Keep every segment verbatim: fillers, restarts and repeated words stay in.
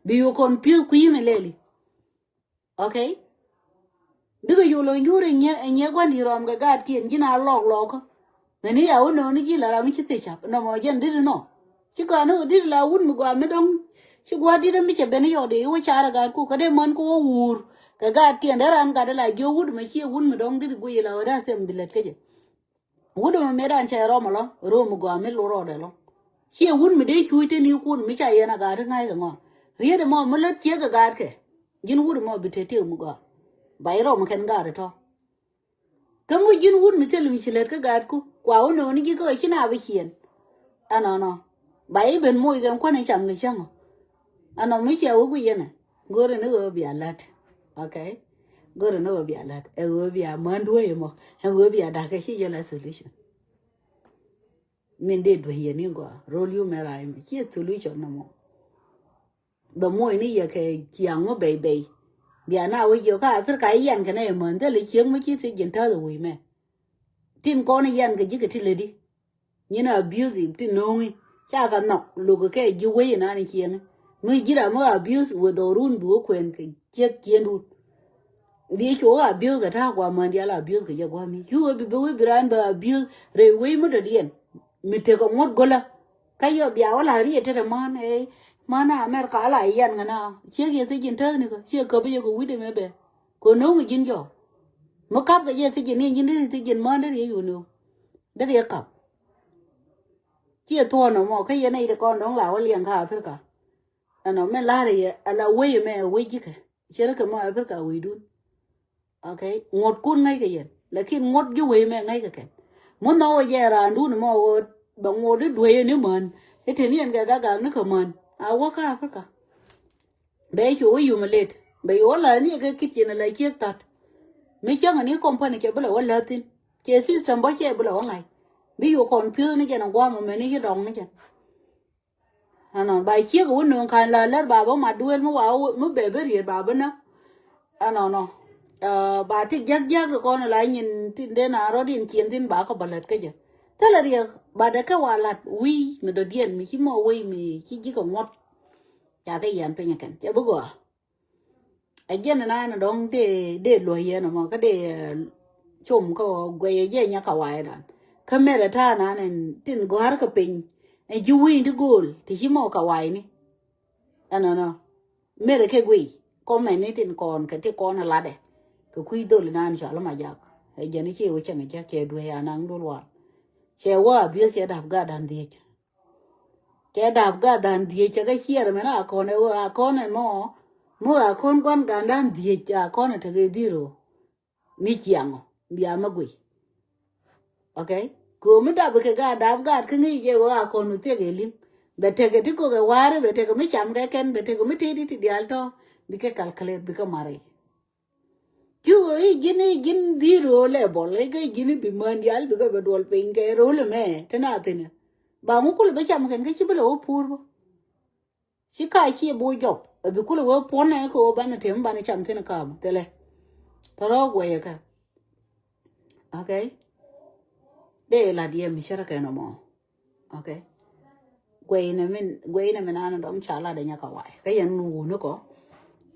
Bi yuk kɔn pi̱eth kui̱ mi lɛli. Okay. Bikɛ yuk lo̱ny jur ɛ nyiɛ, ɛ nyiɛ gua̱n di rɔm kɛ gaat kiɛn ji̱n a lɔk lɔkä. Mɛni a wä nööni ji̱ la ram mi ci thiec cap nɔmɔ jɛn dit nɔ. Ci gɔaa ni wä dit la wut mi gɔaa mi dɔ̱ŋ. Ci gua̱a̱r dit mi cɛ ben yɔk di wä carɛ gaat ku kä dee män ku wä wuur. Kɛ gaat kiɛn dee ran gat la jiö wut mi ciɛ wut mi dɔ̱ŋ dit guiy la wä dee a thɛm bi lät kä jɛ. Wut ɛmɛ mëë dan cɛ rɔm ɛlɔ, röm mi gɔaa mi lor rɔɔdɛ ɛlɔ. Ciɛ wut mi dee cuuc te ni kun mi ca yɛn a gaat ti ŋa̱c kɛ ŋɔa. Riet ɛmɔ mi lät ciek kɛ gaatkɛ. Ji̱n wut ɛmɔ bi te tiek mi gɔaa. Ba irɔm kɛn gaat itɔ. Kä ŋuc ji̱n wut mi thil mi ci lät kä gaatku. Kua wä nööni ji̱ kä ci na bi ciɛn. Ɛnɔnɔ. Ba iben moc kɛn kuän ɛ cam kɛ cäŋ ɔ. Ɛnɔ mi cia wä guic yɛn ɛ. Go̱rɛ ni ɣöö bia la̱t. Okay. Go̱rɛ ni ɣöö bia la̱t. Ɛ ɣöö bia män duee mɔ. Ɛ ɣöö bia da̱k kɛ ci jɛ la solution. Min dee duee yɛ ni gɔaa. Rol yumɛ ray mɛ. Ci solution nɔmɔ. Bɛ moc ni yɛ kɛ ciaŋ mɔ bɛy bɛy. Bia na wä jiök kä Africa iyan kɛ nɛ män thil i̱ cieŋ mɔ ci thiec jin täth i̱ wi̱i̱ mɛ. Tin kɔn iyan kɛ ji̱ kɛ ti lätdi. Nyin abusive ti no̱o̱ŋi. Ca kɛ nhɔk lo̱k kɛ ji̱ wec inan i̱ cieŋi. Mi ji̱ ram mi abuse weth ɔ run bi wä kuɛn kɛ ciek ciendun. Bi cu wä abuse kɛ ta̱a̱ kua män dial abuse kɛ jɛ gua̱a̱mi. Cu wä bi bi wä bi raan bä abuse rɛy wec mi dɔ̱diɛn. Mi tekɛ ŋuɔ̱t go̱lä. Kä yɔ bia wä la riet tetɛ man ɛ man a America ala yan ŋa na ciek yɛ thiec ji̱n täthni kä ciek käp yɛ kɛ wi̱cdɛ mɛ bɛ kɛ no̱o̱ŋ ji̱n jɔ. Mi kap kɛ jɛ thiec ji̱n ni ji̱n deri thiec ji̱n man deri yɛ yu no̱o̱ŋ deri yɛ kap. Ciɛ thuɔ̱ɔ̱n nɔmɔ kä yɛn nɛy ti kɔn dɔ̱ŋ la wä liɛŋ kä Africa. Ɛnɔ mɛ la̱rä yɛ ala wec mɛ wec ji̱kɛ. Cɛ rɛ kɛ mɔ Africa wecdun. Okay. Ŋuɔ̱tkun ŋäckɛ yɛn. Lakin ŋuɔ̱t ji̱ wec mɛ ŋäckɛ kɛn. Mun nhɔk wä jɛ raandun mɔ ɣöö bɛ ŋuɔ̱t i̱ duee ni män. I̱ te ni ɛn kɛ gak gak ni kɛ män. A wä kä Africa. Bɛ cu wä yum late. Bɛ cu wä la̱th ni kɛ kitchen la ciek that. Mi cäŋ ni company cɛ bi la wä la̱th thin. Cɛ system bä cɛ bi la wä ŋa̱c. Bi cu confuse ni jɛn a guam mɛ ni ci dɔŋ ni jɛn. Ɛnɔ ba ciek wä nööŋ ka̱n la lär ba bä mat duel mi wa mi bɛ bä riet ba bä nä. Ɛnɔnɔ. Ba ti jiäk jiäk ti kɔn la nyin tin den a rɔ̱t in cien thin ba kɔ bä lät kä jɛ. Thilɛ riɛk ba dɛ kɛ wa lat wi̱i̱ mi dɔ̱diɛn mi ci mɔ wei mi ci ji̱ kɛ ŋuɔ̱t. Ca kɛ yian piny kɛn cɛ bi gɔaa. Ɛ jɛn ɛn an dɔ̱ŋ dee dee luɔ̱c yɛn ɛmɔ kä dee com kä guɛyɛ jɛ nyɛ ka wayɛ dan. Kä mɛrɛ ta̱a̱ nan ɛn tin gɔ̱a̱r kɛ piny. Ɛ ji̱ wi̱i̱ ti go̱o̱l ti ci mɔ ka wayni. Ɛnɔnɔ. Mɛrɛ kɛ guiy kɔmɛn ni tin kɔn kɛ ti kɔn ɛ latdɛ. Kɛ kui̱ dhol nan cɔal ma jak ɛ jɛn i̱ ci wä cäŋ ɛ cä kɛ duee anaŋ dol wal. Cɛ wä abiöth cɛ dap gat dan dhiec. Cɛ dap gat dan dhiec cɛ kɛ ciɛɛr mɛn a kɔn ɛ wä a kɔn ɛ mɔ. Mɔ a kɔn guan gan dan dhiec a kɔn ɛ tekɛ dhiro. Ni ciaŋɔ bia mɛ guiy. Okay. Kɛ mi dap kɛ gat dap gat kä ŋi̱i̱c jɛ wä a kɔn wä thiek ɛ li̱ŋ. Bɛ tekɛ ti kok ɛ wa̱a̱ri bɛ tekɛ mi cam kɛ kɛn bɛ tekɛ mi teti ti diaal tɔ. Bikɛ calculate bikɛ mari. Cu i̱ ji̱n i̱ ji̱n dhil ro̱o̱l ɛ bɔl i̱ kɛ ji̱n i̱ bi män diaal bikɛ bɛ duɔl piny kɛ ro̱o̱l ɛmɛ te na thi̱n ɛ. Ba ŋu kul bä cam kɛn kä ci bä lɛ wä puur bä. Ci ka ci bu jɔp ɛ bi kul wä puɔn ɛ kɛ wä banɛ tem banɛ cam thi̱n kam thilɛ. Tɔrɔ guɛyɛ kɛ. Okay. Dee lat yɛ mi cärä kɛn ɔmɔ. Okay. Guɛy nɛ min guɛy nɛ min an dɔm ca lat dɛ nyɛ ka wa̱a̱ kä yɛn wuni kɔ.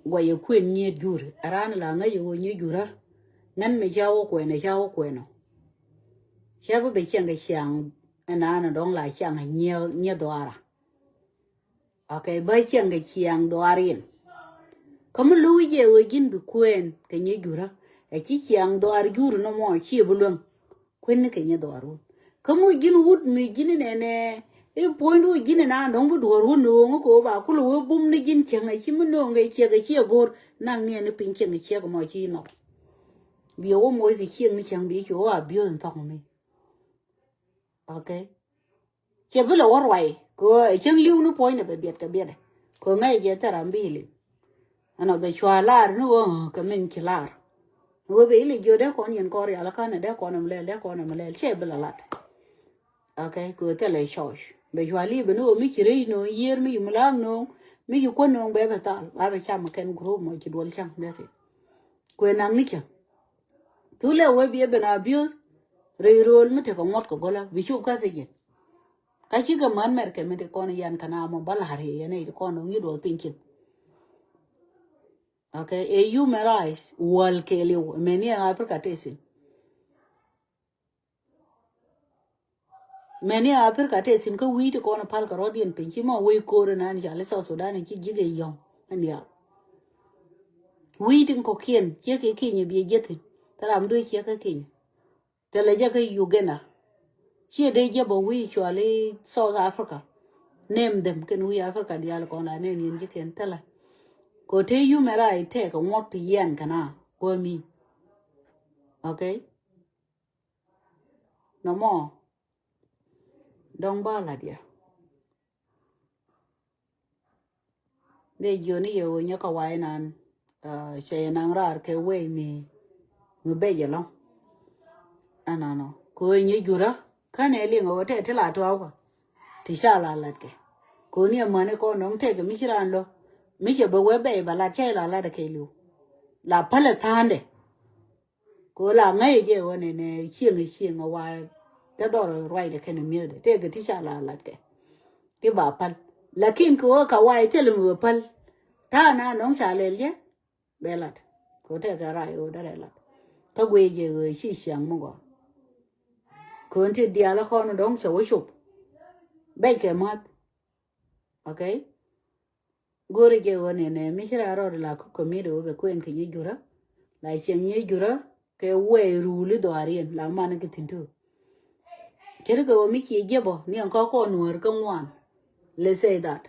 Guɛy yɛ kuën nyiet jur a ran la ŋäc yɛ wä nyiet jur a. Ŋän mi ca wä kuɛn ɛ ca wä kuɛn ɔ. Ca bä bɛ ciɛŋ kɛ ciaŋ ɛn an dɔŋ la ciaŋ ɛ nyiɛ nyiɛ dhɔara. Okay, bä ciɛŋ kɛ ciaŋ dhɔaar in. Kä mi lo̱wi jɛ ɣöö ji̱n bi kuɛɛn kɛ nyɛ jurä ɛ ci ciaŋ dhɔaar jur nɔmɔ ciɛ bi luäŋ. Kuɛn ni kɛ nyɛ dhɔaar wun kä mi ji̱n wut mi ji̱n nɛnɛ. In puɔ̱ny du ji̱n na dɔ̱ŋ bi duɔ̱ɔ̱r wun nööŋ kɛ ɣöö ba kulɛ wee bum ni ji̱n cieŋ ɛ ci mi nööŋ kɛ ciek ɛ ciɛ go̱o̱r. Naŋ ni ɛn ni piny cieŋ ɛ ciek mɔ ci nɔk. Bi ɣöö moc kɛ cieŋ ni cieŋ bi ci ɣöö a biöth in thɔk mi. Okay. Cɛ bi lɛ wä ruay kɛ ɣöö ɛ cäŋ li̱w ni puɔ̱nynɛ bɛ biɛt kɛ biɛtdɛ kɛ ɣöö ŋäcɛ jɛ thil ram bi li̱w. Ɛnɔ bɛ cua lar ni ɣöö kɛ min ci lar. Ni ɣöö bɛ ilɛ jiö dee kɔn yɛn kɔn rial känɛ dee kɔn ɛmɛ lɛl dee kɔn ɛmɛ lɛl cɛ bi lɛ lat. Okay, kɛ ɣöö thilɛ cɔc bɛ cua li̱w bɛ ni ɣöö mi ci rɛy no̱o̱ŋ yiër mi ci mi la̱a̱k no̱o̱ŋ mi ci kuän no̱o̱ŋ bɛ bɛ thal ba bɛ cam kɛn group mɔ ci duɔl cam. That's it. Kuɛ naŋ ni cä. Thulɛ wee bi ɛ ben abuse. Rɛy ro̱o̱l mi tekɛ ŋuɔ̱t kɛ gɔlä bi cop kä thiec yɛn. Ka cikɛ män mɛr kɛ mi ti kɔn yɛn kɛ na mɔ ba la̱r yɛ yɛn ɛ ti kɔn dɔ̱ŋ yi duɔth piny cin. Okay, ɛ human rights wäl kɛɛliw mɛni ɛ Africa tɛsin. Mɛni ɛ Africa tɛsin kä wi̱i̱ ti kɔn pal kɛ rɔ̱diɛn piny ci mɔ wec ko̱r inan ca li South Sudan ci ji̱ kɛ yɔ̱ŋ ɛ nial. Wi̱i̱ tin kɔ̱kiɛn ciɛ kɛ Kenya biɛ jiɛ thi̱n. Thil ram duee ciɛ kä Kenya. Thilɛ jɛ kä Uganda. Ciɛ dee jɛ bä wi̱i̱ cuali South Africa. Name them kɛn wi̱i̱ Africa diaal kɔn la name yɛn ji̱ kɛn thilɛ. Kɛ te human right tɛk kɛ ŋuɔ̱t ti yɛn kɛn a guämi. Okay. Nɔmɔ dɔ̱ŋ ba lat yɛ. Dee jiɔni yɛ ɣöö nyɛ kɛ wa̱i̱ nan cɛ yɛ naŋ raar kɛ wee mi mi bɛc ɛlɔ̱ŋ. Ɛnɔnɔ kɛ ɣöö nyɛ jurä känɛ liŋ ɣöö tɛ ti la tua̱a̱kä ti ca la latkɛ. Kɛ ɣöö ni ɛmäni kɔn nɔŋ tɛkɛ mi ci raan lo̱ mi cɛ bɛ wee bɛc bɛ lat cɛ la lat kɛ liw la pälɛ tha̱a̱ndɛ. Kɛ ɣöö la ŋäcɛ jɛ ɣöö nɛnɛ cieŋ cieŋ ɛ wa tɛ dhɔr ruacdɛ kɛnɛ mi̱ethdɛ tëëkɛ ti ca la latkɛ. Ti ba päl. Lakin kɛ ɣöö ka wa thilɛ mi bɛ päl. Ta̱a̱ na nɔŋ ca lɛl jɛ bɛ lat. Kɛ ɣöö tɛkɛ rac ɣöö derɛ lat. Kä guic jɛ ɣöö ci ciaŋ mi gɔaa. Kɛ ɣöö ti diaal kɔn dɔ̱ŋ cɛ wä cop. Bɛckɛ mäth. Okay. Go̱o̱ri jɛ ɣöö nɛnɛ mi ci raan rɔɔd la kä community ɣöö bɛ kuɛn kɛ nyɛ jurä. La cieŋ nyɛ jurä kɛ wɛy ruuli dhɔaariɛn la man kɛ thi̱n tu. Cɛ ri kɛ ɣöö mi ci jiɛp ɔ ni ɛn kɔk kɔn nuäär kä ŋuan. Let's say that.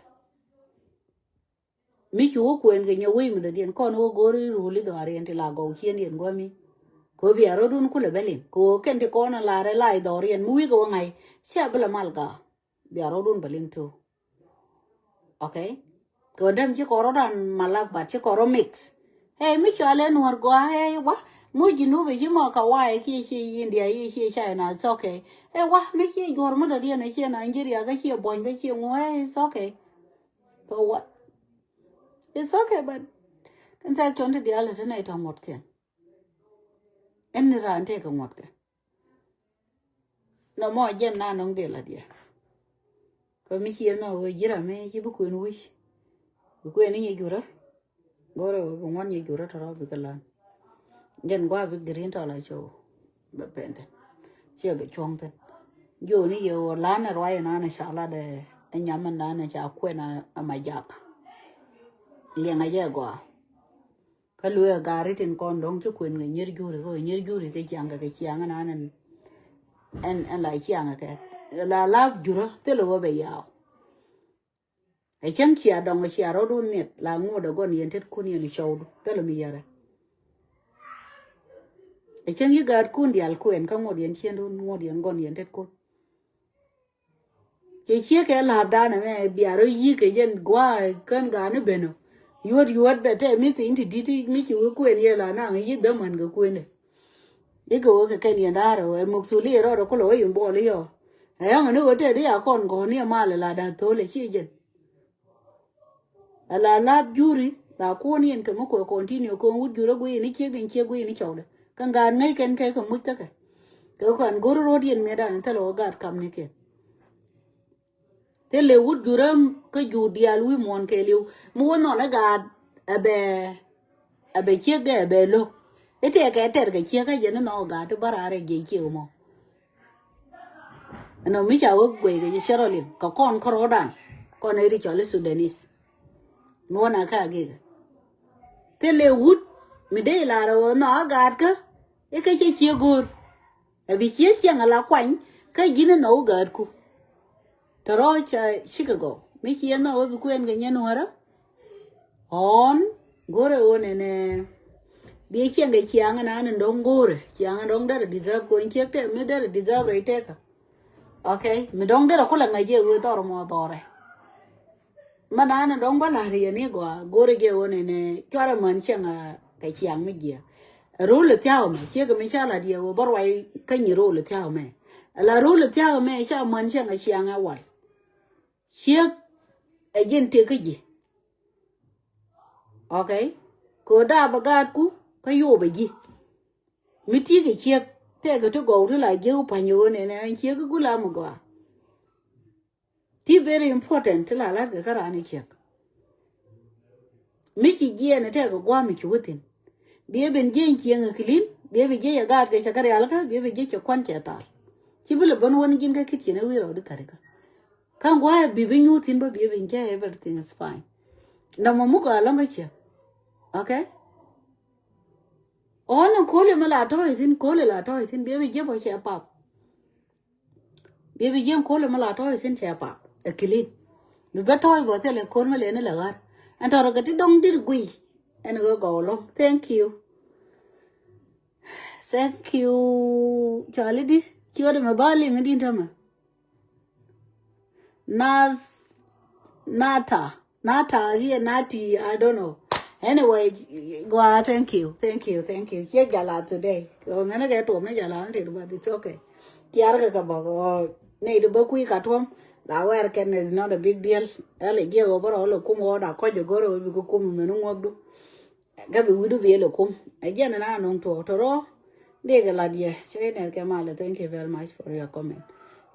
Mi ci wä kuɛn kɛ nyɛ wec mi dɔ̱diɛn kɔn wä go̱o̱ri ruuli dhɔaariɛn ti la gɔw ciëndiɛn guämi. Kɛ ɣöö bia rɔ̱dun kulɛ bä liŋ kɛ ɣöö kɛn ti kɔn ɛ la rɛ la i̱ dhɔriɛn mi wi̱i̱ kɛ wä ŋa̱c. Cia bi la mal gaa. Bia rɔ̱dun bä liŋ tu. Okay. Kɛ däm ci kɔrɔ dan malak bat ci kɔrɔ mix. Hey, mi cual en wär gɔa, hey, wa. Mu jinubi ci mɔ ka wa, ki ci India, yi ci China, it's okay. Hey, wa, mi ci juɔr mi dɔdiɛn ci Nigeria, ka ci buɔny, ka ci ŋu, hey, it's okay. So what? It's okay, but in fact, twenty dial it in a ŋuɔt kɛn. Ɛn ni raan tëëkɛ ŋuɔtkɛ. Nɔmɔ jɛn na nɔŋ dhil adiɛ. Kɛ mi ciɛ nhɔk ɣöö ji̱ ram mi ci bi kuën wi̱c. Bi kuën ni nyɛ jurä. Go̱rɛ ɣöö bi ŋuɔ̱n nyɛ jurä tɔrɔ bikɛ lan. Jɛn gua̱a̱ bi green tɔl a cɛ ɣöö bɛ pɛn thi̱n. Ciɛ bɛ cuɔ̱ŋ thi̱n. Jiöni yɛ ɣöö lan ɛ ruac ɛnan ɛ ca lat ɛ nyam ɛnan ɛ ca kuɛn ɛ ma jak. Liɛŋ ɛ jɛ gɔaa. Kä luee a gaari tin kɔn dɔ̱ŋ ci kuën kɛ nyir juri kɛ nyir juri kɛ ciaŋ kɛ kɛ ciaŋ ɛn an ɛn ɛn la ciaŋ kɛ la lap jurä thilɛ wä bɛ yaw. Ɛ cäŋ cia dɔŋ cia rɔ̱dun nhiɛt la ŋuɔt ɛ gɔn yɛn tet kun yɛn cɔwdu thilɛ mi yɛrɛ. Ɛ cäŋ yi gaat kun dial kuɛn kä ŋuɔt yɛn ciɛn dun ŋuɔt yɛn gɔn yɛn tet kun. Cɛ ciek kɛ la̱a̱pdan ɛmɛ bia rɔ yi̱k kɛ jɛn gua̱a̱ kän ga̱a̱n ni ben ɔ. Yuɔ̱t yuɔ̱t bɛ tɛ mi thi̱n ti di̱t mi ci wee kuën yɛ la naŋ yi̱k dämän kɛ kuëndɛ. Ikɛ wee kɛ kɛn yɛn da̱a̱r ɛ muk thul i̱ rɔɔd ɛ kulɛ wee in buɔl i̱ yɔ. Ɛ yɔ̱ŋ ni wee tɛ di a kɔn gɔ̱ɔ̱n ni ɛ mal ɛ la da̱a̱ thol ɛ ci jɛn. Ala lap juri la kuɔn yɛn kɛ mi kuɛ continue kɔn wut juri guiy ni ciek din ciek guiy ni cɔwdɛ. Kɛ gaat ŋäc kɛn kɛ kɛ muc thäkɛ. Kɛ kɔn go̱r ro̱d yɛn miɛ dan thilɛ wä gaat kam ni kɛn. Thilɛ wut juri kä jur diaal wi̱i̱ muɔ̱ɔ̱n kɛɛliw mi wä nhɔn ɛ gaat ɛ bɛ ɛ bɛ ciek dɛ ɛ bɛ lo̱k. Itɛɛkɛ tɛr kɛ ciek kä jɛn ni nhɔk ɛ gaat ti bä raar ɛ jiɛc ciek mɔ. Ɛnɔ mi ca wä guɛy kɛ jɛ cɛ rɔ liŋ kɛ kɔn kärɔɔdan kɔn ɛ ri cɔl i̱ Sudanese. Mi wä na kä agikɛ thilɛ wut mi dee ilar ɛ wä nhɔk a gaatkä. I̱ kä cɛ ciek go̱o̱r ɛ bi ciek ciɛŋ ala kuany kä ji̱n i̱ nhɔk wä gaatku. Tɛ rɔ ca cikɛ gɔw mi ci yɛn nhɔk wä bi kuɛn kɛ nyɛn wärä. Ɣɔn go̱rɛ ɣöö nɛnɛ biɛ ciɛŋ kɛ ciaŋ ɛn an in dɔ̱ŋ go̱rɛ ciaŋ in dɔ̱ŋ derɛ deserve kɛ ɣöö in ciek tɛk mi derɛ deserve rɛy tɛkä. Okay, mi dɔ̱ŋ derɛ kulɛ ŋäc jɛ ɣöö dhɔr mɔ dhɔrɛ. Mɛ naan in dɔ̱ŋ bä la̱r yɛn i̱ gɔaa go̱rɛ jɛ ɣöö nɛnɛ cuarɛ män ciɛŋ kɛ ciaŋ mi jiɛ. Ɛ ro̱l ɛ thia̱a̱k ɛmɛ ciek mi ca la̱t yɛ ɣöö bä ruac kä nyi ro̱l ɛ thia̱a̱k ɛmɛ. Ɛ la ro̱l ɛ thia̱a̱k ɛmɛ ca män ciɛŋ kɛ ciaŋ ɛ wal. Ciek ɛ ji̱n tëk kä ji̱. Okay. Kɛ ɣöö daapɛ gaatku kä yopɛ ji̱. Mi ti̱i̱ kɛ ciek tɛkɛ ti gɔw ti la jiek pa̱ny ɣöö nɛnɛ ɛn ciek i̱ gula mi gɔaa. Ti very important ti la lat kɛ kä raan i̱ ciɛk. Mi ci jiɛɛn ɛ tɛk ɛ gua̱a̱m i̱ ci wä thi̱n. Biɛ ben jiɛɛn cieŋ ɛ kilin, biɛ bi jiɛɛn ɛ gaat kɛ cɛ kä rialikä, biɛ bi jiɛɛn cɛ kuan cɛ thal. Ci bi lɛ ben wän ji̱n kä kitchen ɛ wi̱i̱ rɔɔdi tharikä. Kä gua̱a̱ ɛ bi bi nyuuth thi̱n bä biɛ ben jiɛɛn, everything is fine. Nɔmɔ muk ɛ alɔŋ kä ciɛk. Okay? Ɔn in ko̱li mi la tɔ̱ ithin, ko̱li la tɔ̱ ithin, biɛ bi jiɛɛn bä cɛ pap. Biɛ bi jiɛɛn ko̱l mi la tɔ̱ i̱ thi̱n cɛ pap ɛ kilin. Bi bä tɔ̱ i̱ bä thilɛ ko̱l mi lɛni lɛ ɣär. Ɛn tɔ̱rɔ kɛ ti dɔ̱ŋ dit guiy. Ɛn ɣä gɔw lɔ̱ŋ. Thank you. Thank you. Cɔali di. Ciöt mɛ ba liŋ di tämɛ. Nas nata. Nata, yeah, Nati, I don't know. Anyway, go on, thank you, thank you, thank you. Ciɛ jala today. Ŋɛn kɛ tuɔm ni jala ni tit, but it's okay. Tiar kɛ kɛ bɔk ɔ ni ti bä kui̱ ka tuɔm. La wɛr kɛn is not a big deal. Ɛl jiɛ wä bä rɔ lɛ kum wä da kɔc jɛ goro wä bi kum mɛ ni ŋuɔk du. Kä bi wi̱du bi lɛ kum. Ɛ jiɛn na nɔŋ tuɔk tɔrɔ. Dee kɛ lat yɛ. Cɛ inɛr kɛ malɛ, thank you very much for your comment.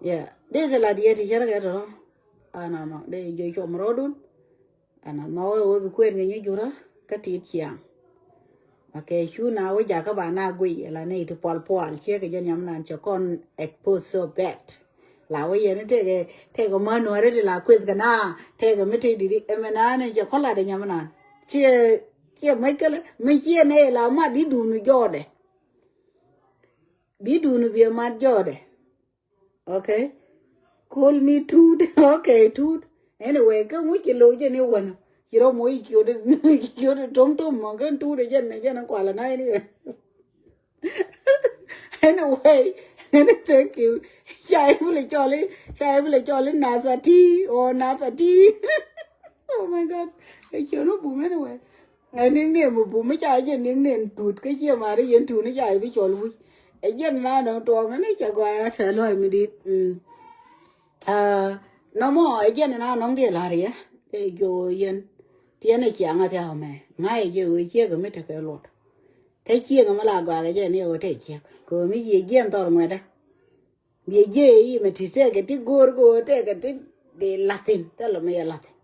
Yeah. Dee kɛ lat yɛ ti cɛr kɛ tɔrɔ. Ana nɔ dee jɛ cuɔm rɔɔdun. Ana nɔ wee wee bi kuɛn kɛ nyi jurä kä tit ciaŋ. Okay, cu na wee jakä ba na guiy la ni ti pual pual ciɛ kɛ jɛ nyam nan cɛ kɔn expose so bad. La wee yɛn tekɛ tekɛ ma nuɔri ti la kueth kɛ na tekɛ mi ti didi ɛmɛ na ni cɛ kɔn la de nyam nan ciɛ ciɛ mec kɛlɛ mi ciɛ nɛ la ma di duni jɔɔdɛ. Bi duni bi mat jɔɔdɛ. Okay. Call me Tut. Okay, Tut. Anyway, kä muc ci loc jɛ ni wänä. Ci rɔ moc ciöt ciöt tom tom mɔ kɛn Tut jɛn ni jɛn kualɛ na ni. Anyway, any thank you. Ca i̱ bi lɛ cɔl i̱ ca i̱ bi lɛ cɔl i̱ Nasati or Nasati. Oh my God. Ɛ ciöt ni bum anyway. Ɛ nickname mi bum mi ca jɛ nickname Tut kä ciɛ mari yɛn Tut ni ca i̱ bi cɔl wi̱c. Ɛ jɛn na nɔŋ tuɔɔŋ ni ca gɔaa tɛ lɔc mi dit. Nɔmɔ ɛ jɛn na nɔŋ diɛ la̱r yɛ ɛ jo yɛn. Tiɛn ɛ ciaŋ a thia̱k mɛ ŋa̱c ɛ jɛ ɣöö ciek ɛ mi tekɛ luɔt. Kä ciek ɛ mi la gɔaa kɛ jɛ ni ɛ ɣöö tɛ ciek kɛ ɣöö mi ciek jiɛn thɔr ŋuɛtdä. Biɛ jiɛ i̱ mɛ ti tɛkɛ ti go̱o̱r kɛ ɣöö tɛkɛ ti dee la̱thin thilɛ mi yɛ la̱thin.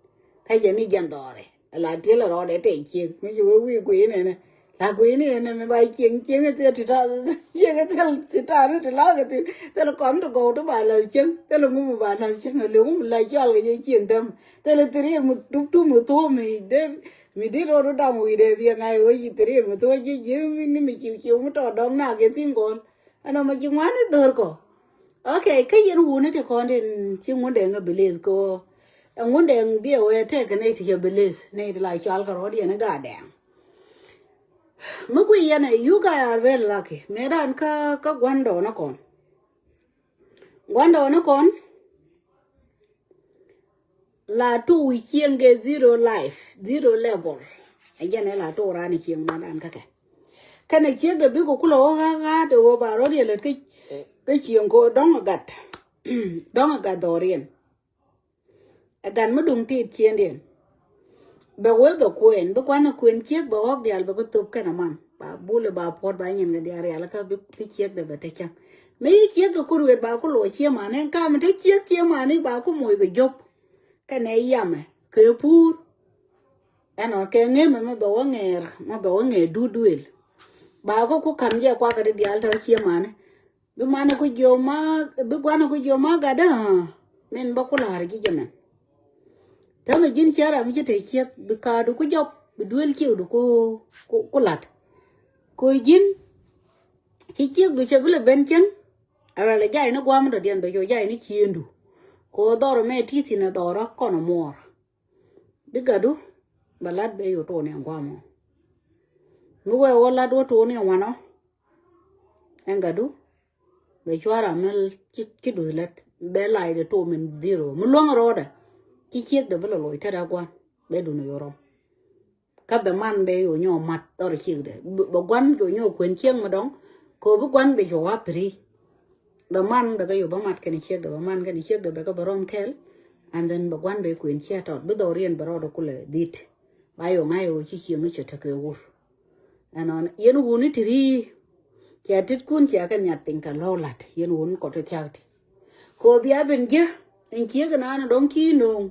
Kä jɛ ni jɛn dhɔɔrɛ la tiɛlɛ rɔɔdɛ tɛ cieŋ mi ci wee wi̱i̱ kui̱ nɛnɛ. La kui̱ ni ɛnɛ mi ba cieŋ cieŋ ithil ti ta̱a̱ cieŋ ithil ti ta̱a̱ ni ti la̱a̱k ithin thilɛ kɔm ti gɔw ti ba la̱th cieŋ thilɛ ŋum ba la̱th cieŋ a lëŋum la cɔal kɛ jɛ cieŋ däm. Thilɛ thiriɛ mi dup tum mi thuɔ̱ɔ̱m mi dee mi dit rɔɔdu dam wi̱i̱dɛ biɛ ŋa̱c ɣöö ci thiriɛ mi thuɔ̱ɔ̱m ci ji̱ ni mi ciw ciw mi tɔɔt dɔ̱ŋ nak kɛ thi̱n gɔl. Ɛn ɔmɔ ci ŋuan i̱ dho̱r kɔ. Okay, kä yɛn wuni ti kɔn tin ci ŋun dee ŋä bilis kɔ. Ɛn ŋun dee ŋä biɛ wee tɛk kɛ nɛy ti cɛ bilis nɛy ti la cual kɛ rɔɔd yɛn i̱ gaa dɛŋ. Mi gui yɛn ɛ you guys are very lucky. Mëë dan kä kä gua̱ndɔɔn ɛ kɔn. Gua̱ndɔɔn ɛ kɔn. La tuk wi̱i̱ cieŋ kɛ zero life, zero level. Ɛ jɛn ɛ la tuk raan ɛ cieŋ ma dan kä kɛ. Kɛnɛ ciek dee bikɛ kulɛ wä ɣa̱a̱t ɣa̱a̱t ɛ wä ba rɔ̱t yɛ lät kä cieŋ kɛ wä dɔ̱ŋ ɛ gat. Dɔ̱ŋ ɛ gat dhɔriɛn. Ɛ gat mi duŋ tit ciëndiɛn. Bɛ wee bɛ kuɛn bi kuan ɛ kuɛn ciek bɛ ɣɔ̱k diaal bɛ kä thop kɛnɛ man ba bul ɛ ba puɔ̱t ba nyin kɛ diaal rial kä bi ciek dee bɛ te cäŋ. Mi ci ciek dee ku ruet ba ku luɔc cie man ɛn kam te ciek cie man i̱ ba ku moc kɛ jop. Kɛnɛ yamɛ kɛ puur. Ɛn ɔ kɛ ŋemɛ mɛ bɛ wä ŋɛɛr mɛ bɛ wä ŋɛɛr duut duëël. Ba kɔ ku ka̱m jɛ kuakä di diaal tɔ cie manɛ. Bi manɛ ku jiɔ ma bi guanɛ ku jiɔ ma gatdä. Min bä ku la̱r ji̱ jɛ mɛn. Täämɛ ji̱n cia ram ci te ciek bi ka̱a̱du ku jɔp bi duëël ciekdu ku ku lat. Ku ji̱n ci ciekdu cɛ bi lɛ ben cieŋ. A rɛl ɛ jay ni gua̱a̱m dɔ̱diɛn bɛ cu jay ni ciëëndu. Kɛ ɣöö dhɔr ɛmɛ ti̱i̱ thi̱n ɛ dhɔr ɛ kɔn ɛ muɔɔr. Bi gatdu bɛ lat bɛ cu tuun ni ɛn gua̱a̱m ɔ. Mi wee wä lat wä tuun ni ɛn wanɔ. Ɛn gatdu bɛ cua̱r amɛl ci duth lät bɛ lay de tuun min dhiro mi luäŋ rɔɔdɛ. Ci ciekdɛ bi lɛ loc tetdɛ gua̱n bɛ dun ɛ yorɔm. Kä bɛ man bɛ yo nyɔ mat dhɔr ciekdɛ bɛ guan yo nyɔ kuen ciek mi dɔŋ. Ko bi guan bɛ yo wa piri. Bɛ man bɛ kɛ yo bɛ mat kɛn ciekdɛ bɛ man kɛn ciekdɛ bɛ kɛ bɛ rɔm kɛl. And then bɛ guan bɛ kuen ciek tɔt bi dhɔr yɛn bɛ rɔɔdɛ kulɛ dhit. Ba yo ŋa̱c yo ci ciek mi cɛ tekɛ wur. Ɛnɔn yɛn wuni ti ri. Cɛ tit kun cɛ kɛ nyath piny kɛ lɔw lat yɛn wuni kɔt ti thiak ti. Ko bia ben jiɛ. Ɛn ciek inan dɔ̱ŋ ci no̱o̱ŋ.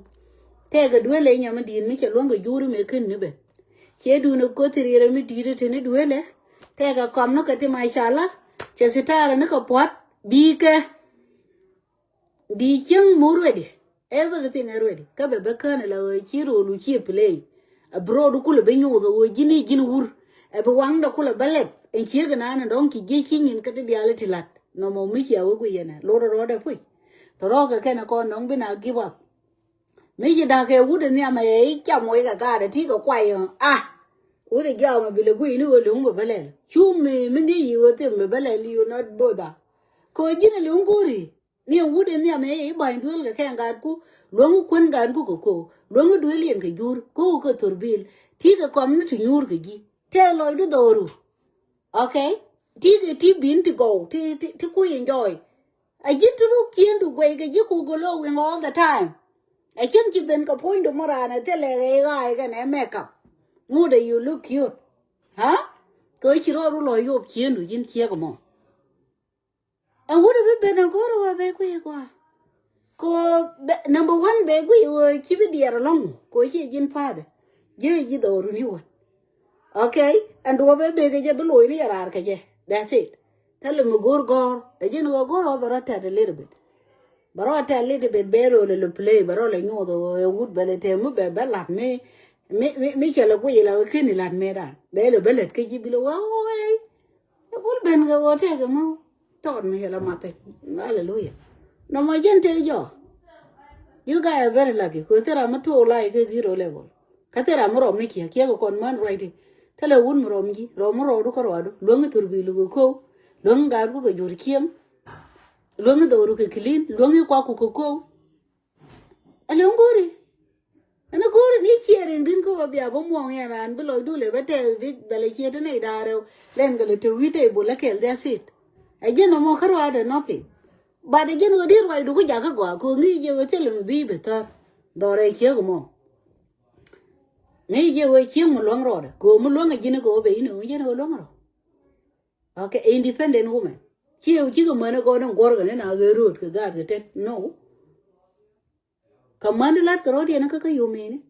Tɛkɛ duelɛ inyam mi di̱i̱t mi cɛ luäŋ kɛ juri mëë ken ni ben. Ciɛ duun ɛ kothi riɛrɛ mi di̱i̱t ɛ te ni duelɛ. Tɛkɛ kɔm ni kɛ ti macala. Cɛ sitarɛ ni kɛ puɔ̱t. Bikɛ. Bi cieŋ mu ready. Everything ɛ ready. Kä bɛ bä kään ɛ la ɣöö ci rol wu ci play. Ɛ bi rɔɔdu kulɛ bä nyoth ɛ ɣöö ji̱n i̱ ji̱n wur. Ɛ bi waŋdɛ kulɛ bä lɛp. Ɛn ciek inan dɔ̱ŋ ci jiec ci nyin kä ti diaal i̱ ti la̱t. Nɔmɔ mi cia wä guic yɛn ɛ lotdɛ rɔɔdɛ puc. Tɔrɔkɛ kɛn kɔn nɔŋ bi na give up. Mi ci da̱k kɛ wut in nhiam ɛ i̱ cam wec kɛ gaat ɛ ti kɛ kuay ɛ a. Wut in jiaam ɛ bi lɛ guic ni ɣöö li̱w mi bä lɛl cu mi mi ŋi̱i̱c yi ɣöö thim mi bä lɛl, you not bother. Kɛ ɣöö ji̱n ɛ li̱w go̱o̱ri. Ni ɛn wut in nhiam ɛ i̱ ba̱ny duel kɛ kɛn gaatku. Luäŋ kuän gaatku kɛ ko̱o̱k. Luäŋ duel yɛn kɛ jur ko̱o̱k kɛ thor bil. Ti kɛ kɔm ni ti nyuur kɛ ji̱ tɛɛ lɔcdu dhɔru. Okay. Ti ti bin ti gɔw ti ti ti kui̱ enjoy. A ji̱ ti ruk ciendu guɛy kɛ ji̱ ku golo wing all the time. A cieŋ ci ben kɛ puɔ̱nydu mɔ raan ɛ thilɛ ɣɛy ɣaay kɛn ɛ makeup. Ŋut ɛ you look cute. Ha? Kɛ ci rɔɔdu lɔ yop ciendu ji̱n ciek mɔ. Ɛn wut ɛ bi ben ɛ go̱o̱r ɛ wä bɛ kui̱ kua. Ko number one bɛ guiy wä ci bi diɛɛr alɔŋ ko ci ji̱n pa̱a̱th. Ji̱ ji̱ dhɔru ni wä. Okay. Ɛn duɔ̱p ɛ bek kɛ jɛ bi lo̱c ni yɛ raar kɛ jɛ. That's it. Thilɛ mi go̱o̱r gɔ̱r ɛ ji̱n wä go̱o̱r wä bɛ rɔ tɛt a little bit. Bɛ rɔ tɛt a little bit bɛ rɔ lɛ lɛ play bɛ rɔ lɛ nyoth ɛ wut bɛ lɛ tɛm mi bɛ bɛ la̱t mi mi mi cɛ lɛ guiy lɛ kɛ keni la̱t mɛ dan bɛ lɛ bɛ lät kä ji̱ bi lɛ wä wä. Ɛ gul ben kɛ ɣöö tɛkɛ mi tɔɔt mi cɛ la math thi̱n. Hallelujah. Nɔmɔ jɛn tëë jɔɔk. You guys are very lucky. Kɛ thil ram mi tuɔɔk life kɛ zero level. Kä thil ram mi rɔm ni kiɛ kiɛ kɛ kɔn män ruacdi. Thilɛ wut mi rɔm ji̱ rɔm mi rɔɔdu kä rɔɔdu luäŋ i̱ thurbil kɛ ko̱o̱k. Luäŋ i̱ gaatku kɛ jur cieŋ. Luäŋ i̱ dhɔru kɛ clean luäŋ i̱ kuakku kɛ ko̱o̱k. Ɛ luäŋ go̱o̱ri. Ɛn a go̱o̱ri ni ciɛ riŋ di̱n kä wä bia bä muɔŋ yɛn raan bi lɔcdu lɛ bä tɛth bi bɛ lɛ ciɛ ti nɛy da̱a̱ rɛw. Lɛn kɛ lɛ te wi̱i̱ table lä kɛl, that's it. Ɛ jɛn ɔmɔ kä ruaadɛ nothing. But ɛ jɛn ɣöö di ruacdu kä jakä gɔaa kɛ ɣöö ŋi̱i̱c jɛ ɣöö thilɛ mi bi bi thäär. Dhɔrɛ ciek mɔ. Ŋi̱i̱c jɛ ɣöö ciek mi luäŋ rɔɔdɛ kɛ ɣöö mi luäŋ ɛ ji̱n kɛ ɣöö bɛ in ɣöö jɛn ɣöö luäŋ rɔ. Okay, independent woman. Ciɛ cikɛ män ɛ gɔn in guɔ̱rkɛ ni na ɣee ro̱o̱t kɛ gaat kɛ tet no. Kä män di la̱t kɛ rɔ̱diɛn kä kä yomeni.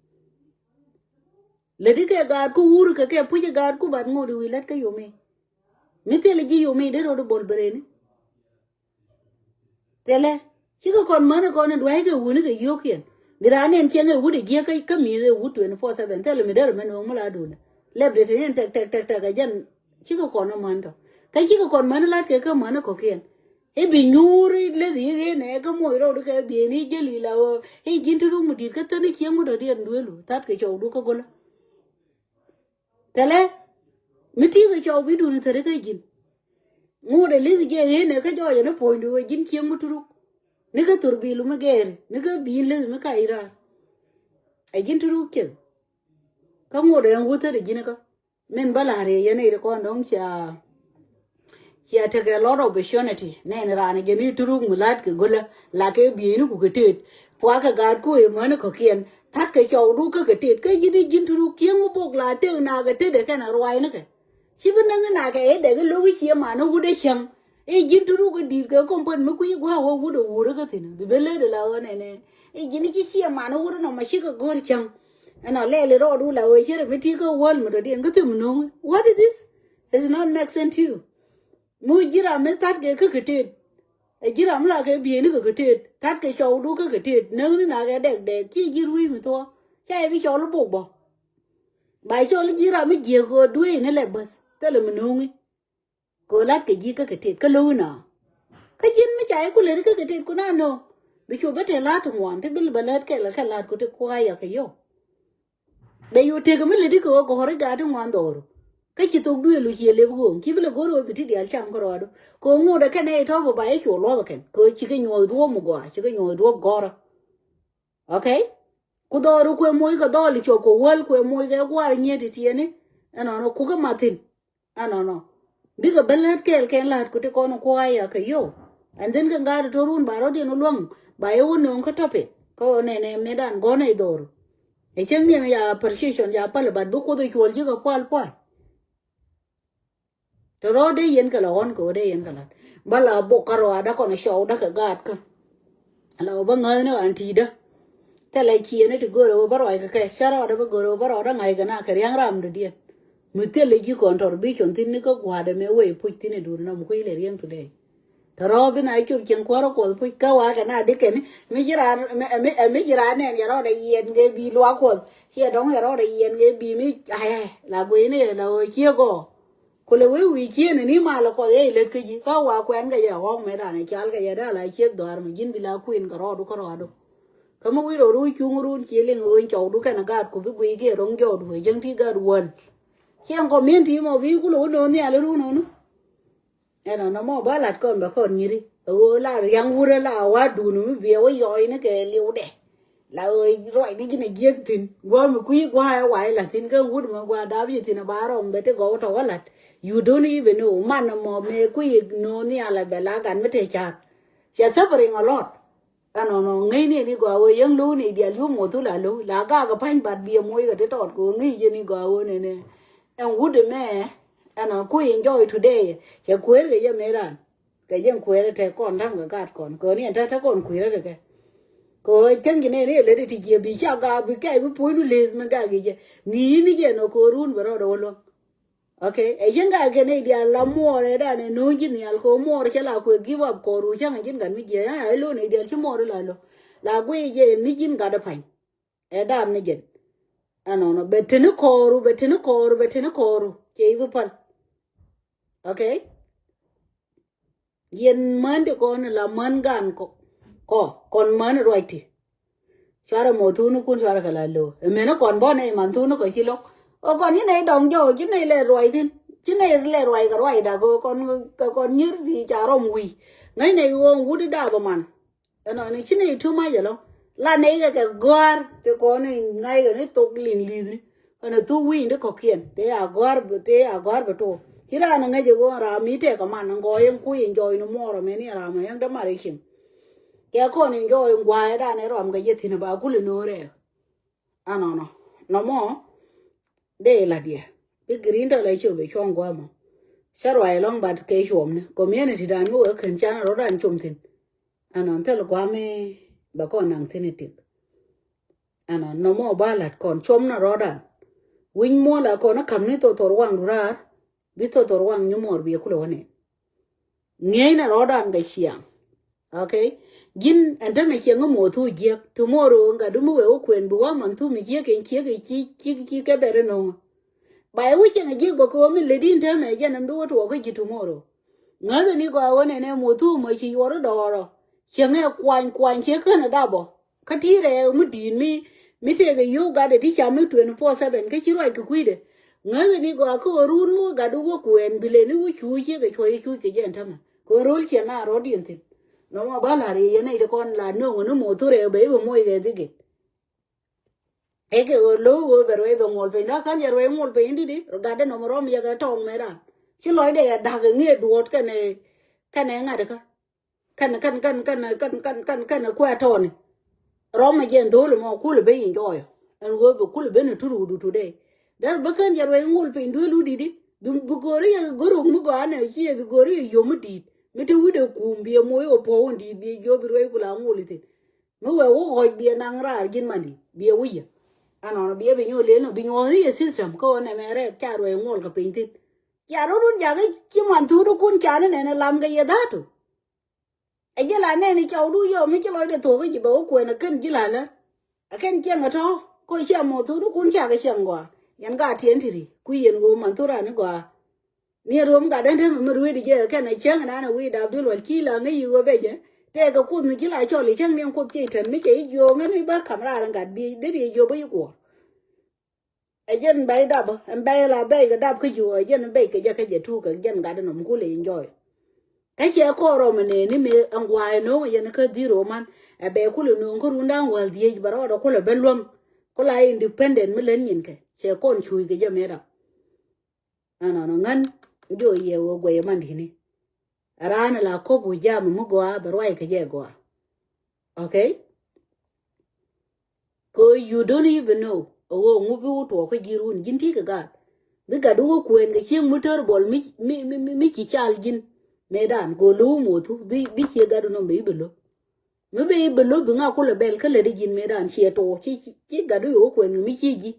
Lätdi kɛ gaatku wur kɛ kɛ puc ɛ gaatku bat ŋot i̱ wi̱i̱ lät kä yomi. Mi thilɛ ji̱ yomi dee rɔ̱di bol bereni. Thilɛ cikɛ kɔn män ɛ kɔn in dua̱ckɛ wuni kɛ yio̱o̱kiɛn. Mi raan ɛn cieŋ ɛ wut ɛ jiäk kä mi̱i̱th ɛ wut twenty four seven thilɛ mi derɛ mɛn ɣöö mi la duundɛ. Lɛpdɛ te ni ɛn tɛk tɛk tɛk tɛk ɛ jɛn cikɛ kɔn ɛ män tɔ. Kä cikɛ kɔn män ɛ la̱t kɛ kä män ɛ kɔ̱kiɛn. I̱ bi nyuur i̱ leth i̱ ɣe̱n ɛ kä moc rɔɔdu kɛ bieni jäli la ɣöö i̱ ji̱n ti ruk mi di̱i̱t kä thäni cieŋ mi dɔ̱diɛn duelu thatkɛ cɔwdu kä go̱lä. Thilɛ mi ti̱i̱ kɛ cɔw bi duuni thäri kä ji̱n. Ŋot ɛ leth jɛ ɣe̱n ɛ kä jɔɔcɛ ni puɔ̱nydu ɣöö ji̱n cieŋ mi ti ruk. Ni kä thurbilu mi gɛɛri ni kä bi̱i̱n leth mi ka i̱ raar. Ɛ ji̱n ti ruk cieŋ. Kä ŋot ɛ ɛn wuth thäri ji̱n kä. Min bä la̱r yɛ yɛn i̱ ti kɔn dɔ̱ŋ cia cia tekɛ lot of opportunity nɛn raan jɛ ni turuk mi la̱t kɛ go̱lä. La kɛ bieyni ku kɛ tet puakɛ gaat ku ëë mäni kɔ̱kiɛn. Ta̱t kɛ cɔwdu kä kɛ tet kä ji̱n i̱ ji̱n turuk kieŋ mi bok la tek na kɛ tet ɛ kɛn a ruaacni kɛ. Ci bi näŋ i̱ na kɛ i̱ dɛk i̱ lo̱k i̱ cie man i̱ wut ɛ cäŋ. I̱ ji̱n turuk i̱ di̱i̱t kɛ kɔm pän mi kui̱ gua̱a̱k wä wut ɛ wur ɛ kä thi̱n bi ben lëëdɛ la ɣän ɛnɛ. I̱ ji̱n i̱ ci cie man i̱ wut ɛ nɔmɔ cikɛ go̱r cäŋ. Ɛn ɔ lɛɛl i̱ rɔɔdu la ɣöö cierɛ mi ti̱i̱ kä wäl mi dɔ̱diɛn kä thim no̱o̱ŋ. What is this? It's not make sense to you. Mi ji̱ ram mi thatkɛ kä kɛ tet. Ɛ ji̱ ram mi la kɛ bieyni kɛ kɛ tet. Thatkɛ cɔwdu kä kɛ tet näkni na kɛ dɛk dɛk ci ji̱ rui̱ mi thuɔ̱k. Ca yɛ bi cɔl i̱ bok bä. Ba cɔl i̱ ji̱ ram mi jiäk ɣöö dueeni lɛ bäth thilɛ mi no̱o̱ŋi. Kɛ ɣöö la̱t kɛ ji̱ kä kɛ tet kä lo̱wi nɔ. Kä ji̱n mi ca i̱ ku lät i̱ kä kɛ tet ku na no̱o̱ŋ. Bi cu bä te la̱t ti ŋuan ti bi lɛ bä lät kɛl kɛ la̱t ku ti kua̱a̱c yakɛ yɔw. Bɛ yo̱o̱ tëkɛ mi lätdi kɛ ɣöö gɔ̱ri gaat ti ŋuan dhɔru. Kä ci thok duëël wi̱c ciɛ lep ɣööŋ ci bi lɛ go̱r ɣöö bi ti diaal cam kärɔadu kɛ ɣöö ŋot ɛ kɛn ɛ tɔ̱ bɛ ba yɛ cuɔ luɔth ɛ kɛn kɛ ɣöö cikɛ nyuɔ̱th duɔ̱ɔ̱p mi gɔaa cikɛ nyuɔ̱th duɔ̱ɔ̱p gɔ̱rä. Okay. Ku dhɔru kuɛ moc kɛ dhɔl i̱ cuɔp kɛ wäl kuɛ moc kɛ gua̱a̱r nyiet ti tiɛni. Ɛnɔnɔ kukɛ mathin. Ɛnɔnɔ. Bikɛ ben lät kɛɛl kɛn la̱t ku ti kɔn kua̱a̱c a kɛ yio̱w. And then kɛ ŋa̱a̱t ɛ to̱r wun ba rɔ̱diɛn wä luäŋ ba yɛ wä nööŋ kä topic kä ɣöö nɛnɛ mëëdan gɔ̱n ɛ dhor. Ɛ cäŋ niɛm ya appreciation ya päl but bi Kuoth ɛ cuɔl ji̱ kɛ pual pual. Te rɔ̱ dee yɛn kɛ la ɣɔ̱n kɛ ɣöö dee yɛn kɛ la̱t ba la bok kä rɔ̱ a däk kɔn ɛ cɔw däk kɛ gaat kä. Ala wä bä ŋäthni ɣän ti̱i̱dä. Thilɛ ciëëni ti görɛ wä bä ruac kɛ kɛ cä rɔɔdɛ bä görɛ wä bä rɔɔdɛ ŋa̱c kɛ na kɛ ria̱ŋ ram dɔ̱diɛn. Mi thilɛ ji̱ contribution thi̱n ni kä gua̱a̱dɛ mëë wee puc thi̱n i̱ duut nɔm kui̱ lɛ ria̱ŋ today. Tɛ rɔ̱ bi na cop cieŋ kuäärä kuɔth puc kä wa̱a̱ kɛ na di̱kɛni mi ci raan mi ci raan nɛn yɛ rɔɔdɛ yiɛn kɛ bi̱i̱ luaak kuɔth. Ciɛ dɔ̱ŋ yɛ rɔɔdɛ yiɛn kɛ bi̱i̱ mi ayɛ la gueyni la ɣöö ciek ɔ. Kulɛ wee wi̱i̱ ciëënɛ ni malɛ kuɔth yɛ ilät kä ji̱ kä wa kuɛn kɛ yɛ ɣɔ̱k mëë danɛ cal kɛ yɛ dee ala ciek dhɔaar mi ji̱n bi la kuën kɛ rɔɔdu kä rɔɔdu. Kä mi wi̱i̱ rɔɔdu wi̱i̱ cuŋ run ci liŋ ɣöö in cɔwdu kɛn a gaat ku bi guiy kiɛ ro̱ŋ jɔwdu ɛ jäŋ ti gaat wäl. Ciɛŋ kɔmiɛn ti mɔ bi kulɛ wä no̱o̱ŋ nhial run ɣönu. Ɛnɔ nɔmɔ ba lat kɔn bɛ kɔn nyiri ɛ ɣöö la riaŋ wurä la wa duun mi biɛ wä yɔɔyni kɛ liwdɛ. La ɣöö ruacni ji̱n a jiäk thi̱n gua̱a̱mi kui̱ gua̱a̱ ɛ wa̱a̱ ila thi̱n kä wut mɛ gua̱a̱ dap yi thi̱n a ba rɔm bɛ ti gɔw tɔ wä lat. You don't even know man mɔ mëë kui̱ no̱o̱ŋ nhial a bɛ la gat mi te ca̱a̱t. Cia suffering a lot. Ɛnɔnɔ ŋäcni ni gɔaa wee yäŋ lo̱w ni dial yum ŋuɔth thul a lo̱w la gak a pa̱ny bat biɛ moc kɛ ti tɔɔt kɛ ɣöö ŋäc jɛ ni gɔaa wee nɛnɛ. Ɛn wut ɛmɛ ɛnɔ ku enjoy today. Cɛ kueer kɛ jɛ mëë ran kɛ jɛ kueer ɛ tɛk kɔn ta̱m kɛ gat kɔn kɛ ɣöö ni ɛn ta̱ ta̱ kɔn kueer kɛ kɛ. Kɛ ɣöö cäŋ ji̱ nɛn i̱ lät i̱ ti jiɛ bi ca gak bi kɛc bi puɔ̱nydu leth mi gak i̱ jɛ ŋi̱i̱c ni jɛ nɔ kɛ ɣöö run bɛ rɔɔdɛ wä luäŋ. Okay, ɛ ji̱n ka kɛ nɛy diaal la muɔɔr ɛ danɛ no̱o̱ŋ ji̱n nhial kɛ muɔɔr cɛ la kuɛ give up kɔɔr wu cäŋ ɛ ji̱n gat mi jiɛ ɛ lo nɛy diaal ci muɔɔr la lo la guiy jɛ ni ji̱n gat ɛ pa̱ny. Ɛ dam ni jɛn ɛnɔnɔ bɛ teni kɔɔru bɛ teni kɔɔru bɛ teni kɔɔru cɛ i̱ bi päl. Okay. Yɛn män ti kɔn la män gan kɔ kɔn män ruac ti. Cuarɛ mɔ thuni kun cuarɛ kɛ la lo̱o̱ ɛmɛn kɔn bɔ nɛ iman thuni kɔ ci lo̱k. Ɔ kɔn ci nɛ idɔŋ jɔk ci nɛ ilɛ ruac thin ci nɛ ilɛ ruac kɛ ruac dak ɔ kɔn kɛ kɔn nyir ti ca rɔm wi̱i̱. Ŋäc nɛ iwɔŋ wut idap iman. Ɛnɔ ni ci nɛ itu mac ɛlɔ la nɛ ikɛ kɛ gɔ̱a̱r ti kɔn iŋac kɛ ni thok liŋ li̱thni. Kɛnɛ thuk wi̱i̱ni kɔ̱kiɛn tëë a gɔ̱a̱r bɛ tëë a gɔ̱a̱r bɛ tuɔɔk ci raan ŋäc ɛ ɣöö ram mi tëëk kɛ man ŋɔɔy ɛn kui̱ ɛn jɔɔy ni muɔɔr ɛmɛ ni ram ɛn dämar ɛ cieŋ. Kɛ kɔn ɛn jɔɔy ŋua̱a̱ ɛ dan ɛ rɔm kɛ yɛ thi̱n ɛ ba kul ɛ no̱o̱r ɛ. Ɛnɔnɔ nɔmɔ dee ɛ la̱t yɛ bi green tɔ lɛ cop ɛ cuɔ̱ŋ gua̱a̱mɔ. Cä ruac ɛlɔ̱ŋ bat kɛ cuɔmni community dan mi wee kän can rɔ̱dan com thi̱n. Ɛnɔn thil gua̱a̱mi bɛ kɔn naŋ thi̱n ɛ tik. Ɛnɔ nɔmɔ ba la̱t kɔn cuɔm na rɔɔdan. Wi̱ny muɔl a kɔn a ka̱m ni thothor waŋ du raar bi thothor waŋ nyumuɔr bi kulɛ wä nɛn. Ŋi̱eec na rɔɔdan kɛ ciaŋ. Okay. Ji̱n ɛn tämɛ ciɛŋ ŋä muɔth thu jiäk tomorrow ŋa du mi wee wä kuɛn bi waŋ man thu mi ciek in ciek in ci ci ci kɛ bɛr in no̱ŋä. Ba i̱ wä ciɛŋ a jiäk bä kɛ wä mi ledi in tämɛ jɛn ɛn bi wä tuɔɔk kä ji̱ tomorrow. Ŋäthɛ ni gɔaa wä nɛnɛ muɔth thu mɔ ci yuɔr in dɔɔrɔ. Ciɛŋɛ kuany kuany ciɛ känɛ dapɔ. Kä ti rɛɛ mi di̱i̱t mi mi tëëkɛ yio̱w gatdɛ ti cam mi twenty four seven kä ci ruac kɛ kui̱dɛ. Ŋäthɛ ni gɔaa kä ɣöö ruun mi wä gatdu wä kuɛɛn bi leni wä cu ciek kɛ cuɔ̱c i̱ cuc kɛ jɛn tämɛ kɛ ɣöö ro̱l ciɛ na rɔ̱diɛn thi̱n. Nɔmɔ ba la̱r yɛ yɛn nɛy ti kɔn la no̱o̱ŋ ni moth thurɛ bɛ i̱ bɛ moc kɛ thi̱ki̱t. Ɛ kɛ ɣöö lo̱o̱ ɣöö bɛ ruɛy bɛ ŋuɔl piny la ka̱n yɛ ruɛy ŋuɔl piny di̱t i̱ gatdɛ nɔmɔ rɔm yɛ kɛ tɔɔŋ mɛ raan ci lɔcdɛ yɛ da̱k ɛ ŋi̱i̱c duɔ̱ɔ̱t kɛnɛ kɛnɛ ŋa̱t kä. Kɛn kɛn kɛn kɛn kɛn kɛn kɛn kɛ kuɛ tɔɔni. Rɔm a jɛn dho̱l mɔ kulɛ ben enjoy. Ɛn wee bɛ kulɛ ben a tut wut wut today. Dɛr bä kän jɛ ruɛy ŋul piny duel wut di̱t i̱ bi go̱ri yɛ go̱rok mi gɔaa nɛ ci yɛ bi go̱ri yɛ yom mi di̱i̱t mi te wi̱cdɛ kuum bi yɛ moc ɣä puɔ̱w in di̱i̱t bi yɛ jiɔp bi ruɛy kula ŋul ithin. Mi wee wä ɣɔc bi yɛ naŋ raar ji̱n mani bi yɛ wi̱c yɛ. Ɛnɔnɔ bi yɛ bi nyuɔl lel nɔ bi nyuɔl ni yɛ system kä ɣän ɛmɛ rɛɛk ca ruɛy ŋul kɛ piny thin. Ca rot wun jakä ci man thuut ikun ca ni nɛn ɛ lam kɛ yɛ dha̱a̱tu. Ɛ jɛ la nɛn i̱ cɔwdu yɔm mi ci lɔcdɛ thuɔ̱k i̱ ji̱ bɛ wä kuɛn ɛ kɛn ji̱ la̱lä. Ɛ kɛn ciɛŋ ɛ tɔ̱ kä ciɛ mɔ thurikun cakɛ ciɛŋ gɔaa. Yɛn ka tiɛn ti ri kui̱ yɛn ɣöö man thur ani gɔaa. Ni ɛ röm gat däŋ temɛ mi rueet i̱ jɛ ɛ kɛn ɛ cäŋ ɛnan ɛ wi̱i̱ dap duël wal ci la ŋäc i̱ ɣöö bɛ jɛ. Tëëkɛ kuoth mi ci la cɔl i̱ cäŋ ni ɛn kuoth ci i̱ tɛn mi cɛ i̱ jiööŋ ɛn i̱ bä ka̱m raar ɛn gat bi deri i̱ jiöp i̱ kuɔɔr. Ɛ jɛn bɛy dap ɛn bɛy la bɛy kɛ dap kä ji̱ ɛ jɛn bɛy kɛ jɛ kä jɛ tuuk kɛ jɛn gat ɛn nɔm kulɛ enjoy. Kä cɛ kɔɔr rɔm ɛnɛ ni mëë ɛn gua̱a̱ ɛn no̱o̱ŋ ɛ jɛn kä dhiro man ɛ bɛ kulɛ no̱o̱ŋ kä rundan wäl dhiec bɛ rɔɔdɛ kulɛ ben luäŋ. Kula independent mi län nyin kɛ cɛ kɔn cuuc kɛ jɛ mëë dap. Ɛnɔnɔ ŋän jiɔ yɛ wee guɛy ɛ man di̱tni. Raan la kop wi̱c jam mi gɔaa bɛ ruac kɛ jɛ gɔaa. Okay. Kɛ you don't even know ɛ ɣöö ŋu bi wä tuɔɔk kä ji̱ run ji̱n ti kɛ gaat. Bi gat wä kuɛɛn kɛ cieŋ mi tör bɔl mi mi mi mi ci cal ji̱n. Mëëdan kɛ ɣöö lo̱w moth bi bi cie gat wä nɔm bɛ i̱ bɛ lo̱. Mi bi i̱ bi lo̱c bi ŋa kulɛ bɛl kä lätdi ji̱n mëëdan ciɛ tuɔɔk ci ci gat wi̱i̱ wä kuɛn kɛ mi ci ji̱.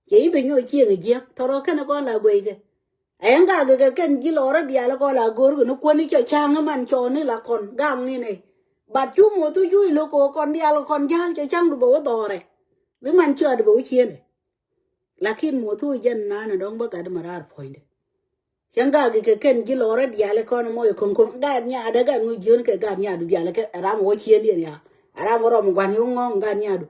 Cɛ i̱ bi nyɔk cieŋ jiäk tɔrɔ kɛn kɔn la gueykɛ. Ɛn gak kɛ kɛn ji̱ lɔrä diaal kɔn la go̱o̱r kɛ ni kuäni cɔ ca̱ŋ i̱ man cɔɔni la kɔn gak ni nɛ. Bat cu moth cu i̱ lo̱k kɛ kɔn diaal kɔn ja̱a̱l cɔ ca̱ŋ du bɛ wä dhɔrɛ. Bi man cɔat bɛ wä cienɛ. Lakin moth cu jɛn nanɛ dɔ̱ŋ bä gat ma raar puɔ̱nydɛ. Cäŋ gak kɛ kɛn ji̱ lɔrä diaal kɔn mɔ i̱ ko̱ŋ ko̱ŋ gat nyaadä gat ŋu jiön kɛ gat nyaadu diaal kɛ ram wä ciendiɛn ya. Ram wä rɔm gua̱n yo̱ ŋɔ̱ŋ gat nyaadu.